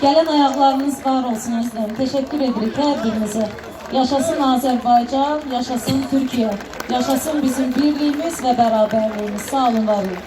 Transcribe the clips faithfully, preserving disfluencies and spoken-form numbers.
Gelen ayaklarınız var olsun Özlem. Teşekkür ederim her birinize. Yaşasın Azerbaycan, yaşasın Türkiye, yaşasın bizim birliğimiz ve beraberliğimiz. Sağ olun, var olun.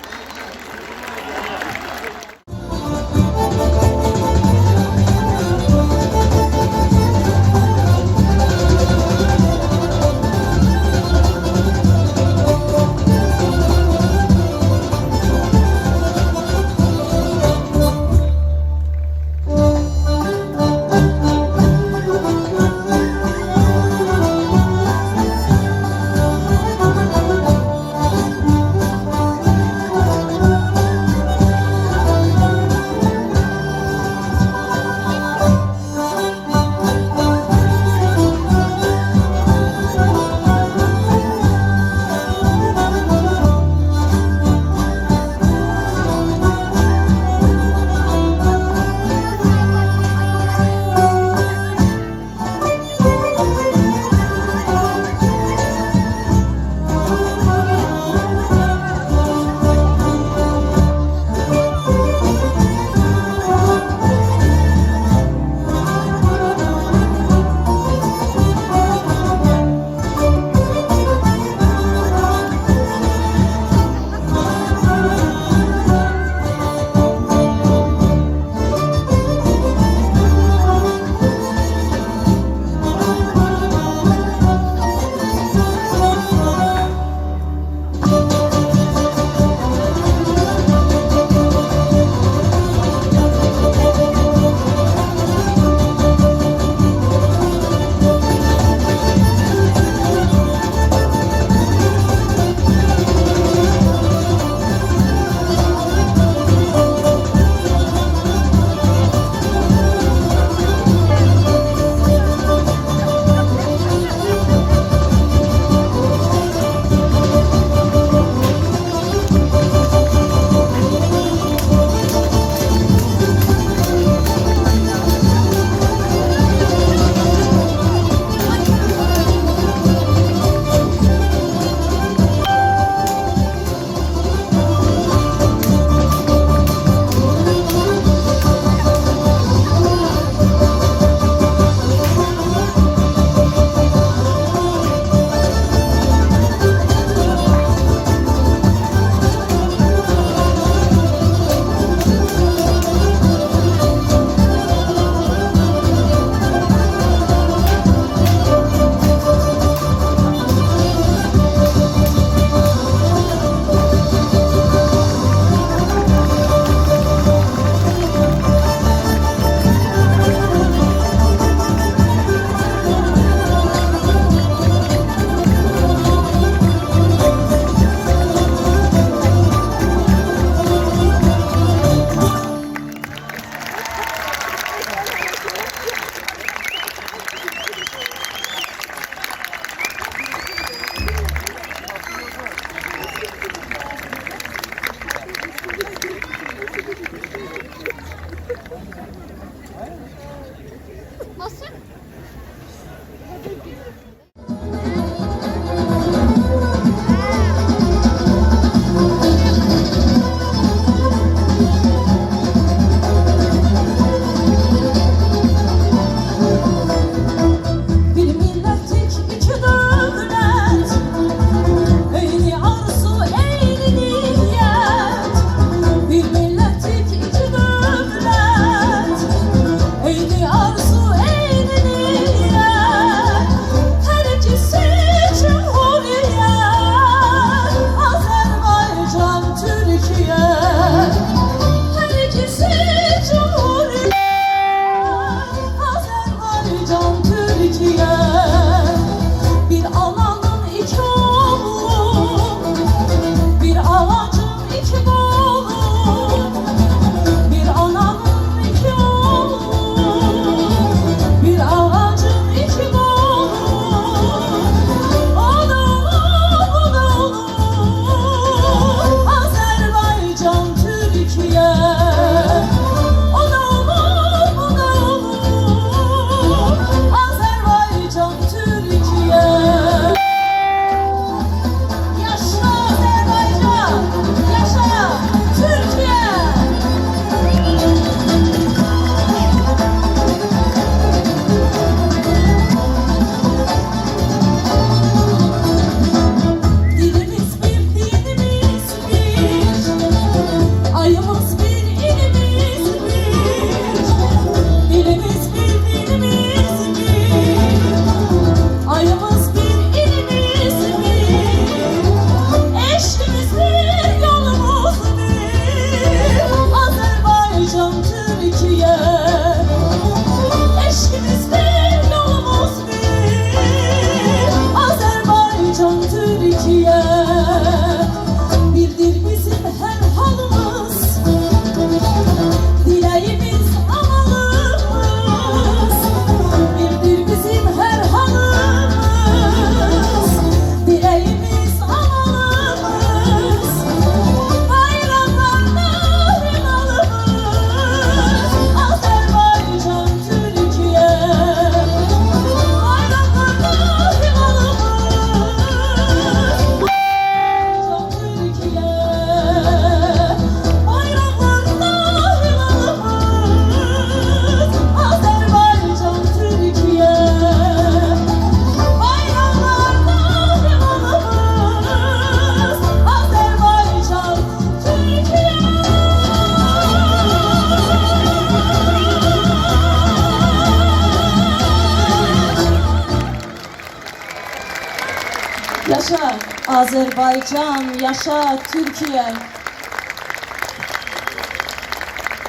Azerbaycan, yaşa Türkiye.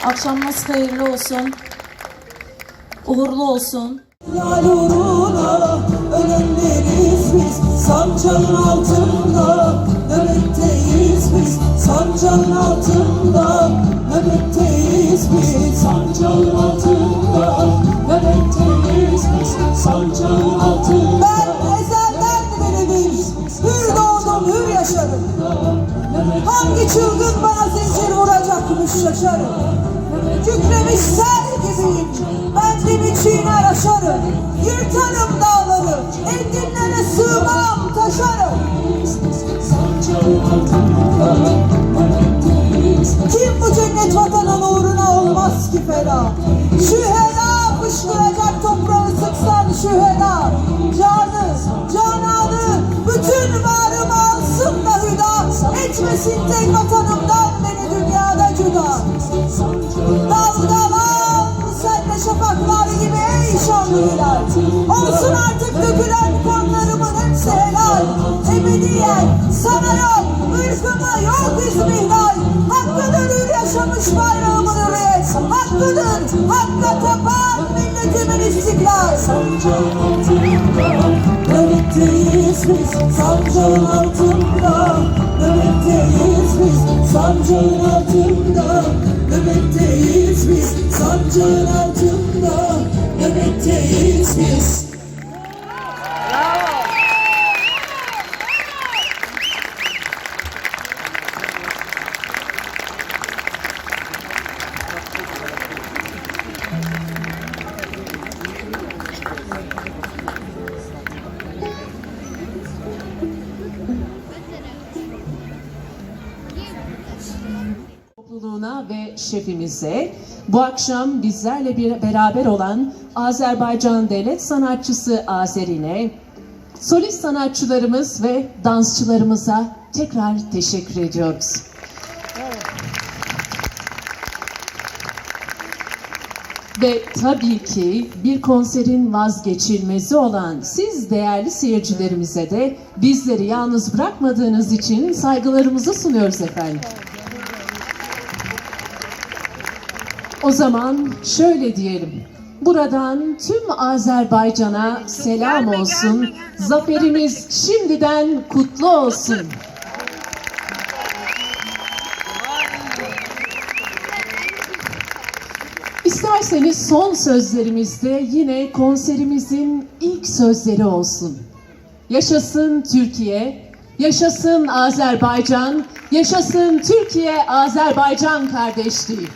Akşamınız hayırlı olsun. Uğurlu olsun. Yar uğruna ölenleriz biz, sancağın altında nöbetteyiz biz, sancağın altında nöbetteyiz biz, sancağın altında nöbetteyiz biz, sancağın altında. Ben ezelden beridir hür doğdum, hür yaşadım. Hangi çılgın bana zincir vuracakmış şaşarım. Kükremiş sel gibiyim, bendim içine aşarım. Yırtarım dağları, enginlere sığmam, taşarım. Kim bu cennet vatanın uğruna olmaz ki feda? Şüheda fışkıracak toprağı sıksan şüheda. Canı, cananı, bütün varım alsın da hüda. Etmesin tek vatanımdan beni dünyada cüda. Dalgalan sen de şafaklar gibi ey şanlı hilal. Olsun artık dökülen kanlarımın hepsi helal. Ebediyen sana yok, ırkıma yok izmihlal. Hakkıdır hür yaşamış bayrağımın hürriyet. Hakkıdır hakka tapan milletimin istiklal. Sancağın altında nöbetteyiz biz, sancağın altında nöbetteyiz biz, sancağın altında nöbetteyiz biz, sancağın altında nöbetteyiz biz. Topluluğuna ve şefimize, bu akşam bizlerle bir beraber olan Azerbaycan Devlet Sanatçısı Azeri'ne, solist sanatçılarımız ve dansçılarımıza tekrar teşekkür ediyoruz. Ve tabii ki bir konserin vazgeçilmezi olan siz değerli seyircilerimize de bizleri yalnız bırakmadığınız için saygılarımızı sunuyoruz efendim. O zaman şöyle diyelim. Buradan tüm Azerbaycan'a selam olsun. Zaferimiz şimdiden kutlu olsun. İsterseniz son sözlerimiz de yine konserimizin ilk sözleri olsun. Yaşasın Türkiye, yaşasın Azerbaycan, yaşasın Türkiye-Azerbaycan kardeşliği.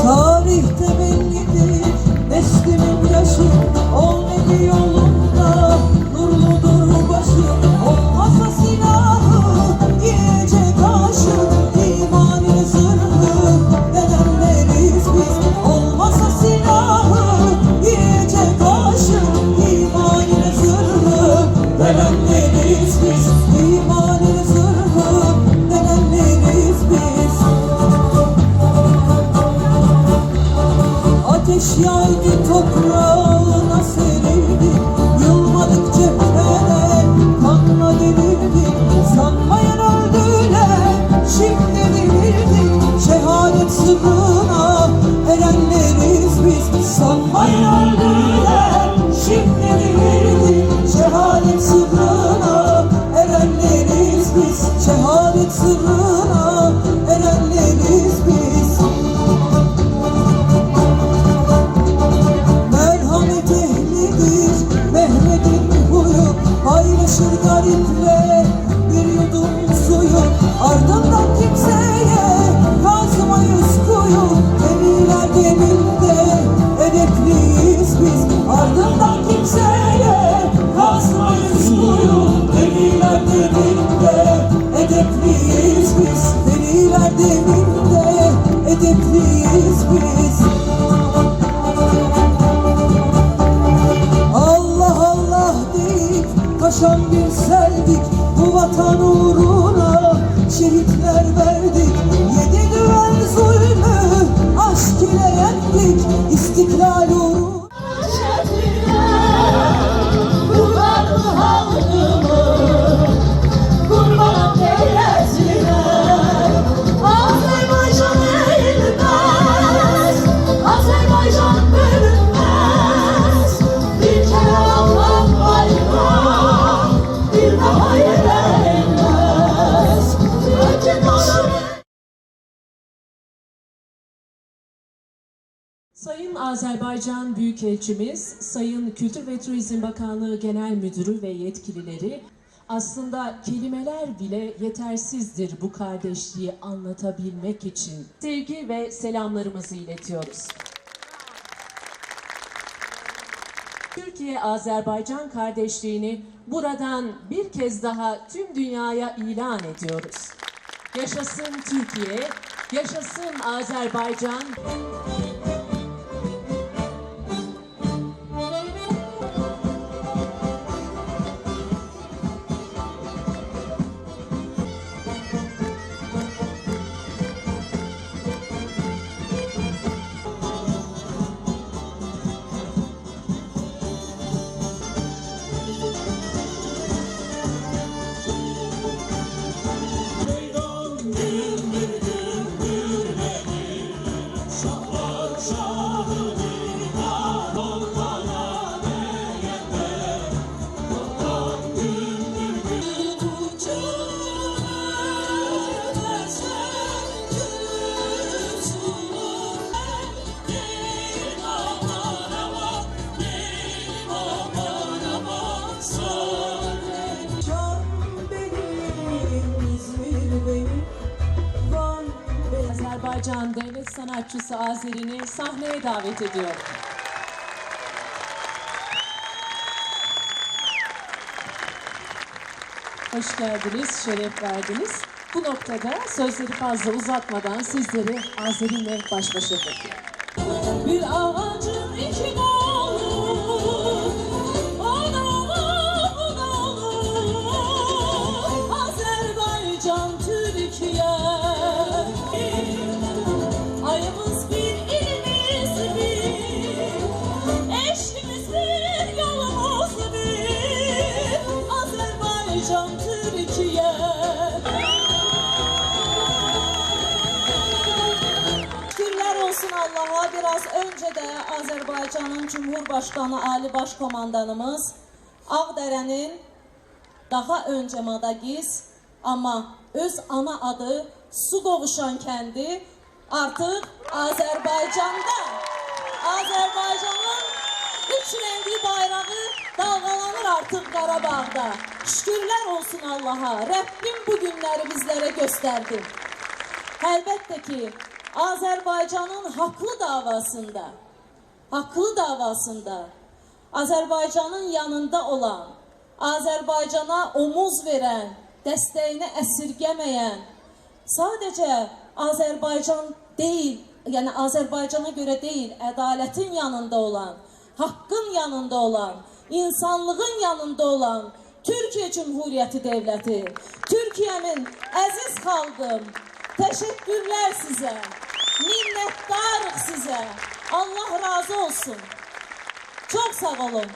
Tarihte bellidir neslimin yaşı, olmadı yolunda nurludur başı. Olmasa silahı, yiyecek aşı, imanın zırhı, nedenleriz biz. Olmasa silahı, yiyecek aşı, imanın zırhı, nedenleriz biz. İmanın zırhı, nedenleriz biz. Ateş yaydı toprağına serildi, yılmadık cephede kanla delirdi. Sanmayın öldüler, şimdi dirildi. Şehadet sırrına erenleriz biz. Sanmayın öldüler, şimdi dirildi. Şehadet sırrına erenleriz biz. Şehadet sırrına erenleriz biz. Merhamet ehlidir Mehmet'in huyu, paylaşır gariple bir yudum suyu. Ardından kimseye kazmayız kuyu. Gemiler deminde edepliyiz biz. Ardından kimseye kazmayız kuyu. Gemiler deminde edepliyiz biz. Deliler deminde edepliyiz biz. Allah Allah deyip taşan bir seldik. Bu vatan uğruna şehitler verdik. Yedi düvel zulmü aşk ile yendik. İstiklal uğruna Sayın Azerbaycan Büyükelçimiz, Sayın Kültür ve Turizm Bakanlığı Genel Müdürü ve yetkilileri, aslında kelimeler bile yetersizdir bu kardeşliği anlatabilmek için. Sevgi ve selamlarımızı iletiyoruz. Türkiye-Azerbaycan kardeşliğini buradan bir kez daha tüm dünyaya ilan ediyoruz. Yaşasın Türkiye, yaşasın Azerbaycan. Can benim, İzmir benim, Van benim. Azerbaycan Devlet Sanatçısı Azeri'ni sahneye davet ediyorum. Hoş geldiniz, şeref verdiniz. Bu noktada sözleri fazla uzatmadan sizleri Azeri'yle baş başa bırakıyorum. Bir ağacın iki dalı, o dalı, bu dalı, Azerbaycan, Türkiye. Ayımız bir, ilimiz ئازەربايجاننىڭ جۇمھۇرباشقانى، ئالىي باش قوماندانىمىز، ئاغدەرەنىڭ، داغا ئۆنجە ماداگىس، ئامما ئۆز ئانا ئادى سۇ قوغۇشان كەندى، ئارتىق ئازەربايجاندا، ئازەربايجاننىڭ ئۈچ رەڭگى بايراغى دالغالانىر ئارتىق قاراباغدا. شۈكۈرلەر ئولسۇن ئاللاھا، رەببىم بۇ گۈنلەرنى بىزلەرگە كۆستەردى. ئەلبەتتە كى، ئازەربايجاننىڭ ھەقلىق داۋاسىندا، ھەقلىق داۋاسىندا ئازەربايجاننىڭ يانىندا ئولان، ئازەربايجانا ئومۇز بېرەن، دەستەكنى ئەسىرگەمەيەن، سادىجە ئازەربايجان دېيىل، يەنى ئازەربايجانا گۆرە دېيىل، ئەدالەتنىڭ يانىندا ئولان، ھەقنىڭ يانىندا ئولان، ئىنسانلىقنىڭ يانىندا ئولان تۈركىيە جۇمھۇرىيىتى دەۋلىتى. تۈركىيەمنىڭ ئەزىز خالقىم، تەشەككۈرلەر سىزە، مىننەتدارلىق سىزە. ئاللاھ رازى ئولسۇن. چوڭ ساغ ئولۇڭ.